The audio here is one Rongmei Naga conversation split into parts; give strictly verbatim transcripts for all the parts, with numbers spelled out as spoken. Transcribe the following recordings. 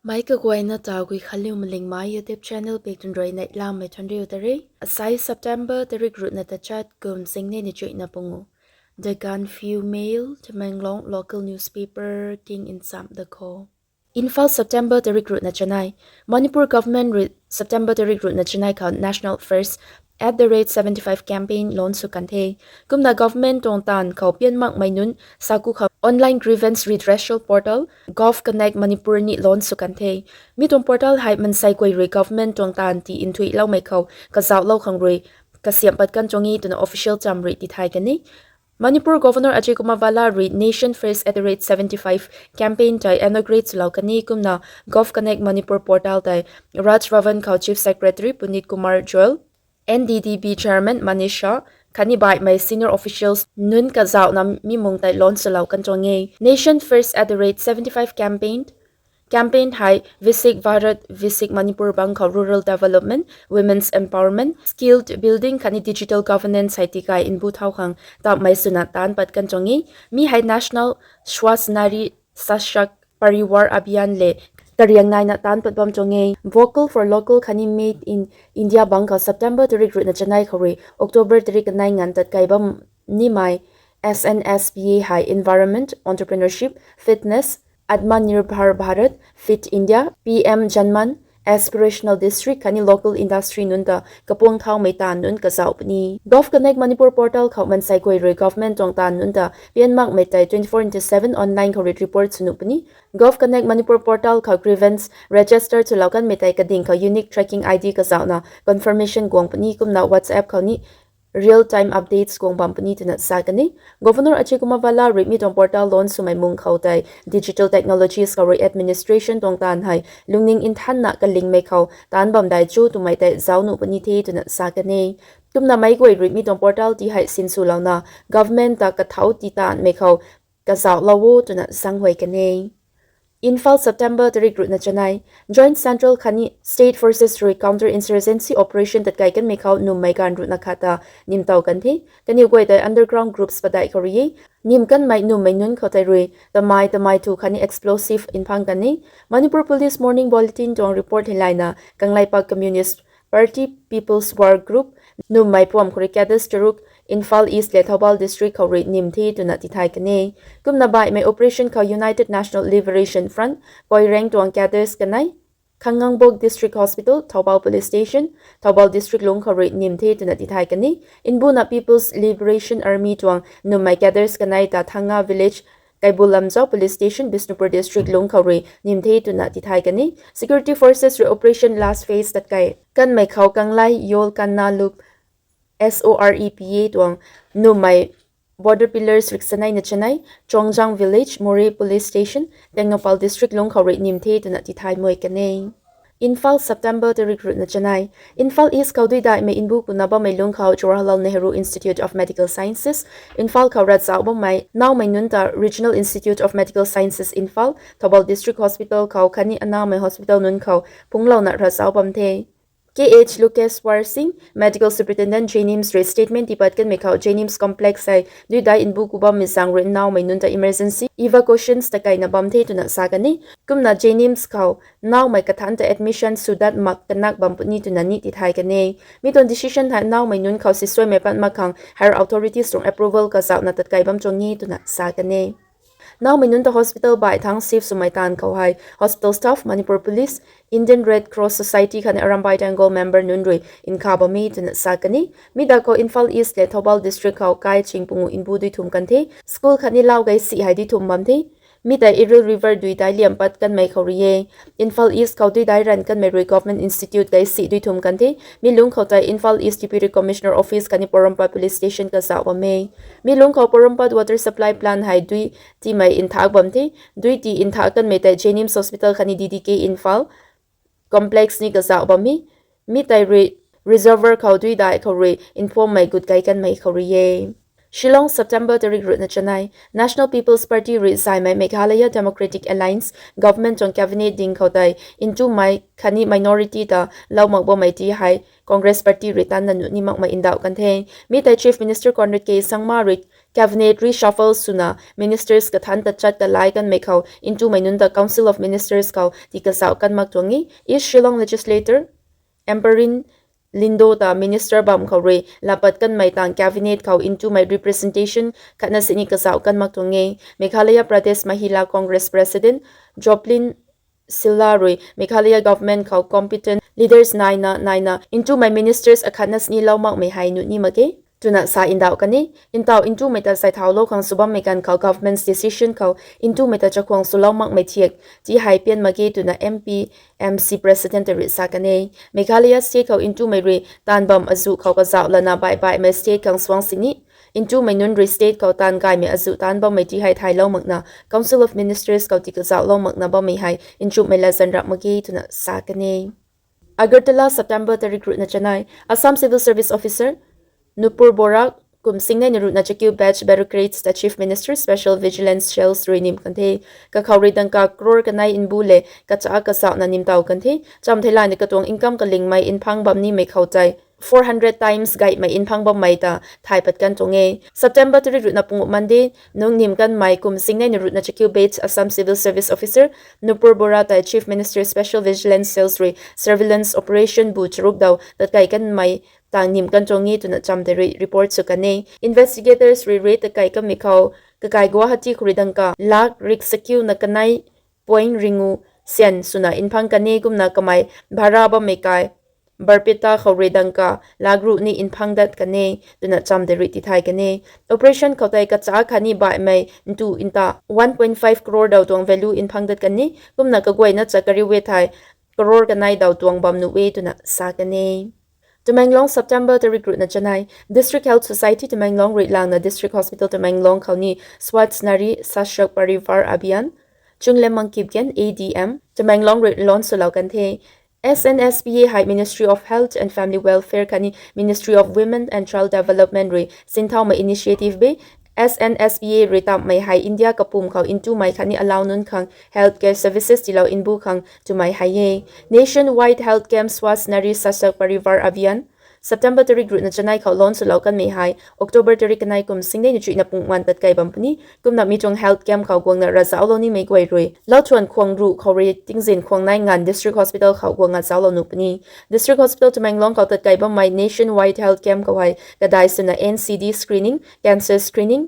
Pai kaguayna ta Guikhanliu Malingmei YouTube channel pek tun rui neihlamei thuanriu ta re. Asai September tarik ruhna tachat kum zingnei ni chuihna pungu. The Gaanphiu Mail, Tamenglong local newspaper king in sam da kho. Imphal, September tarik ruhna chanei. Manipur government rui September tarik ruhna chanei khou National First at the rate seventy five campaign launch sw kan the. Kumna government tuang taanv khou pian makmei nunc saku khou online grievance redressal portal Gov Connect Manipur ni launch sw kan the. Mi tuang portal hei mansei guay rui government tuang taanv ti nthuihloumei khou kazauhlou khang rui kasiamh pat kan tuang e twna official cham rui tithay kan e. Manipur Governor Ajay Kumar Bhalla rui Nation First at the rate seventy five campaign tei inaugurate swlou kan e. Kumna Gov Connect Manipur portal tei Raj Bhavan khou Chief Secretary Puneet Kumar Goel, N D D B Chairman Manish Shah khatni baihmei senior officials nunc kazauhna mi mung tei launch swlou kan tuang e. Nation First at the rate seventy five campaign campaign hei Viksit Bharat, Viksit Manipur bang khou rural development, women's empowerment, skilled building khatni digital governance hei tikai nbu thau khang tammei swna taanc pat kan tuang e. Mi hei National Swasth Nari Sashakt Parivar Abhiyan le kariang naina taanc pat bam tuang e. Vocal for Local khatni Made in India bang khou September tarik ruhna chanei khou rui October tarik kanei nganv tat kai bam nimei S N S P A hei environment, entrepreneurship, fitness, Atmanirbhar Bharat, Fit India, P M Janman, aspirational district khatni local industry nunc ta kapuang thaumei taanv nunc kazauh puni. Gov Connect Manipur portal khou mansei guay rui government tuang taanv nunc ta pian makmei tei twenty four into seven online khou rui report sw nuh puni. Gov Connect Manipur portal khou grievance register swlou kanmei tei kading khou unique tracking I D kazauhna confirmation guang puni. Kumna WhatsApp khou ni real time updates guang bam puni twna sa kan e. Governor Ajay Kumar Bhalla rui mi tuang portal launch swmei mung khou tei digital technologies khou rui administration tuang taanv hei lungning nthanna kalingmei khou taanc bam dai cho twmei tei zauc nuh puni the twna sa kan e. Kumna meic guay rui mi tuang portal ti hei sinswlouna government ta kathau ti taanmei khou kazauhlou o twna zaenghuay kan e. Imphal, September tarik ruhna chanei. Joint Central khatni State Forces rui counter insurgency operation tatkai kanmei khou nummei ganv ruhna khat ta nimtow kan the. Kaniw guay tei underground groups padeih khou rui e. Nim kanmei nummei nunc khou tei rui tamei tamei thu khatni explosive nphang kan e. Manipur Police Morning Bulletin tuang report hei layna Kangleipak Communist Party People's War Group nummei puam khou rui cadres charuk Imphal East le Thoubal District khou rui nim the twna tithay kan e. Kumna baihmei operation khou United National Liberation Front, Koireng tuang cadres kanei, Khangangbok District Hospital, Thoubal Police Station, Thoubal District lungc khou rui nim the twna tithay kan e. Mbuna People's Liberation Army tuang nummei cadres kanei ta Thanga Village, Kaibulamjao Police Station, Bishnupur District lungc khou rui nim the twna tithay kan e. Security Forces rui operation last phase tatkai kanmei khou Kanglei Yol Kanna Lup S O R E P A tuang nummei border pillars riksanei na chanei, Chongjang Village, Moreh Police Station, Tengnoupal District lungc khou rui nim the twna tithay mui kan e. Imphal, September tarik ruhna chanei. Imphal East khou duidaihmei nbu kuna bammei lungc khou Jawaharlal Nehru Institute of Medical Sciences, Imphal khou ratzauh bammei naumei nunc ta Regional Institute of Medical Sciences Imphal, Thoubal District Hospital khou khatni anaumei hospital nunc khou phungclouna ratzauh bam the. K H Lokeshwar Singh, Medical Superintendent JNIMS rui statement tipat kanmei khou JNIMS complex hei duidai nbu ku bammei zaeng rui naumei nunc ta emergency evacuations takaina bam the twna sa kan e. Kumna JNIMS khou naumei kathanc ta admission sw dat mak kanak bam puni twna ni tithay kan e. Mi tuang decision hei naumei nunc khou sisuaimei pat mak khang higher authorities tuang approval kazauhna tatkai bam tuang e twna sa kan e. Naumei nunc ta hospital baih thangc shift swmei taanv khou hei hospital staff, Manipur Police, Indian Red Cross Society khatni Arambai Tenggol member nunc rui nkha bam e twna sa kan e. Mi da khou Imphal East le Thoubal District khou kai ching pungu nbu dui thum kan the. School khatni lau gei si hei dui thum bam the. Mi tei Iril River duidai liam pat kanmei khou rui e. Imphal East khou duidai ranv kanmei rui Government Institute gei si dui thum kan the. Mi lungc khou tei Imphal East Deputy Commissioner Office khatni Porompat Police Station kazauh bam e. Mi lungc khou Porompat Water Supply Plant hei dui tiimei nthak bam the. Dui ti nthak kanmei tei JNIMS Hospital khatni D D K Imphal complex ni kazauh bam e. Mi tei rui reservoir khou duidai khou rui nphuammei gut kai kanmei khou rui e. Shillong, September tarik ruhna chanei. National People's Party rui zaymei Meghalaya Democratic Alliance government tuang cabinet ding khou tei ntumei khatni minority ta lou mak bammei ti hei Congress Party rui tanna nuh ni makmei ndauh kan the. Mi tei Chief Minister Conrad K Sangma rui Cabinet reshuffle swna ministers kathan tachat kalai kanmei khou ntumei nunc ta Council of Ministers khou tii kazauh kan mak tuang e. East Shillong Legislator Ampareen Lyngdoh ta minister bam khou rui lapat kanmei tang cabinet khou ntumei representation khatna sini kazauh kan mak tuang e. Meghalaya Pradesh Mahila Congress President Joplin Silla rui Meghalaya government khou competent leaders naina naina ntumei ministers akhatna sini lou makmei hei nuh ni mak ge twna sa ndauh kan e. Ntauh ntumei ta sai thaulou khang sw bammei ganv khou government's decision khou ntumei ta chakhwang swlou makmei thiak ti hei pian mak ge twna M P M C president ta rui sa kan e. Meghalaya state khou ntumei rui taanv bam azuh khou kazauh lana baih baihmei state khang suang sini ntumei nunc rui state khou taanv gaymei azuh taanc bammei ti hei thaylou makna Council of Ministers khou tii kazauhlou makna bammei hei nchumhmei latzan rap mak ge twna sa kan e. Agartala, September tarik ruhna chanei. Assam Civil Service Officer Nupur Bora kum singneina ruhna chakiu batch bureaucrats ta Chief Minister Special Vigilance Cells rui nim kan the. Kakhou rui dangka crore kanei nbu le kacha kazauhna nimtau kan the. Cham theilayna katuang income kalingmei nphang bam nimei khou tei four hundred times gaymei nphang bammei ta thay pat kan tuang e. September tarik ruhna pungu Monday nung nim kanmei kum singneina ruhna chakiu batch Assam Civil Service Officer Nupur Bora tei Chief Minister Special Vigilance Cells rui surveillance operation bu charuk dau tatkai kanmei tang nim kan tuang e twna cham tei rui report sw kan e. Investigators rui raid tatkai kanmei khou kakai Guwahati khou rui dangka lakh rik sakiuna kanei point ringu sian swna nphang kan e kumna kamei bhara bammei kai Barpeta khou rui dangka lakh ruh ni nphang dat kan e twna cham tei rui tithay kan e. Operation khou tei kacha khatni baihmei ntu nta one point five crore dau tuang value nphang dat kan e kumna kaguayna cha kariu e thei crore kanei dau tuang bam nuh e twna sa kan e. Tamenglong, September tarik ruhna chanei. District Health Society Tamenglong rui langna District Hospital Tamenglong khou ni Swasth Nari Sashakt Parivar Abhiyan, Chunglemmang Kipgen, A D M, Tamenglong rui launch swlou kan the. S N S P A hei Ministry of Health and Family Welfare khatni Ministry of Women and Child Development rui sinthaumei initiative be. S N S P A rui tamhmei hei India kapum khou ntumei khatni alau nunc khang healthcare services tiilou nbu khang twmei hei e. Nationwide Health Camp Swasth Nari Sashakt Parivar Abhiyan September tarik ruhna chanei khou launch swlou kanmei hei October tarik kanei kum singneina chuihna pungu man tatkai bam puni. Kumna mi tuang health camp khou guangna ravzauhlou nimei guay rui Lauthuan khwang ruh khou rui tingzin khwang nai nganv District Hospital khou guangna zauclou nuh puni. District Hospital Tamenglong khou tatkai bammei Nationwide Health Camp khou hei kadai swna N C D screening, cancer screening,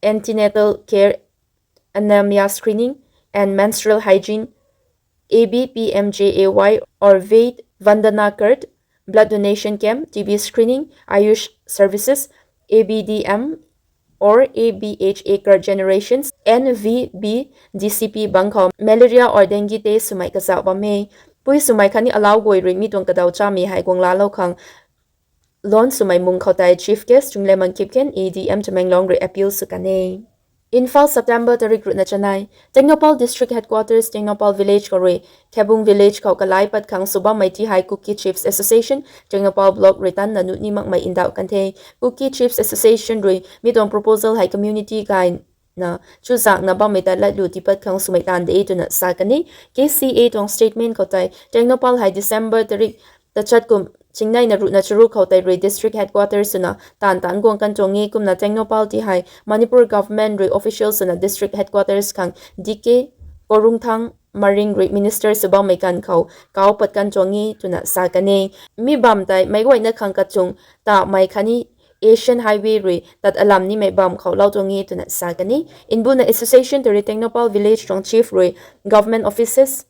antenatal care, anemia screening and menstrual hygiene, A B P M J A Y or Ved Vandana card, blood donation camp, T B screening, Ayush services, A B D M or A B H A card generations, N V B D C P bang khou malaria or dengue test swmei kazauh bam e. Pui swmei khatni alau guay rui mi tuang kadaw chamei hei guang laalou khang launch swmei mung khou tei Chief Guest Chunglemmang Kipgen, A D M Tamenglong rui appeal sw kan e. Imphal, September tarik ruhna chanei. Tengnoupal District Headquarters Tengnoupal Village khou rui Khabung Village khou kalai pat khang sw bammei ti hei Kuki Chiefs Association Tengnoupal Block rui tanna nuh ni makmei ndauh kan the. Kuki Chiefs Association rui mi tuang proposal hei community gayna chuzakna bammei ta latlu tiipat khang swmei taanv de twna sa kan e. K C A tuang statement khou tei Tengnoupal hei December tarik tachat kum chingneina ruhna charuk khou tei rui District Headquarters swna taanv taanc guang kan tuang e. Kumna Tengnoupal ti hei Manipur Government rui official swna District Headquarters khang D K Khorumthang Maring rui Minister sw bammei ganv khou kau pat kan tuang e twna sa kan e. Mi bam tei meic guayna khang kachung tamei khatni Asian Highway rui tat alam nimei bam khou lou tuang e twna sa kan e. Mbuna association tei rui Tengnoupal Village tuang Chief rui government offices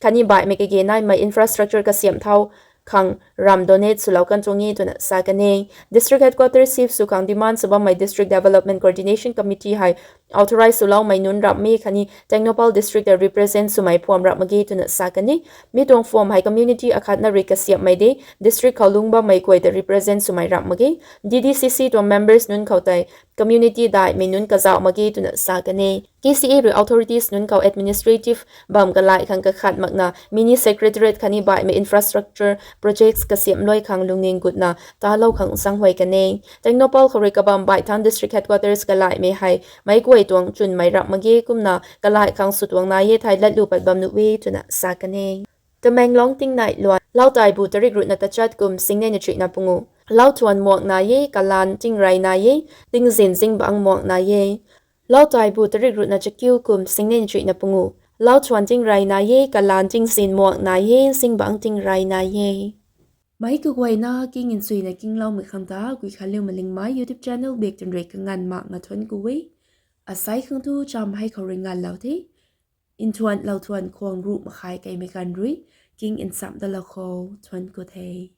khatni baihmei kage naimei infrastructure kasiamh thau khang ram donate swlou kan tuang e twna sa kan e. District Headquarters shift sw khang demand sw bammei District Development Coordination Committee hei authorize swloumei nunc ramhmei khatni Tengnoupal District ta represent swmei form ramh mak ge twna sa kan e. Mi tuang form hei community akhatna rui kasiamhmei de, district khou lungc bammei guay ta represent swmei ramh mak ge. D D C C tuang members nunc khou tei community daihmei nunc kazauh mak ge twna sa kan e. K C A rui authorities nunc khou administrative bam kalai khang kakhat makna mini secretariat khatni baihmei infrastructure projects kasiamh luai khang lungning gutna talou khang sanghuay kan e. Tengnoupal khou rui kabam baih thangc District Headquarters kalaimei hei meic guay tuang chwnmei ramh mak ge kumna kalai khang sw tuang nai e thei latlu pat bam nuh e twna sa kan e. Tamenglong tingnai luan Lautaibu tarik ruhna tachat kum singneina chuihna pungu. Lau thuan muak nai e, kalan tingrey nai e, tingzin zingbangc muak nai e. Lau taibu tarik ruhna chakiu kum singnei chuihna pungu. Lau thuan tingrey nai e, kalan tingzin muak nai e, zingbangc tingrey nai e. Mei kaguayna king nchuina kingloumei khang ta Guikhanliu Malingmei YouTube channel bak tan rui kanganv mak nga thuanc ku e. Asei khang tu cham hei khou rui nganvlou the. Nthuan lou thuan khwang ruh makhai keimei ganv rui king nchamh dalou khou thuanc ku the.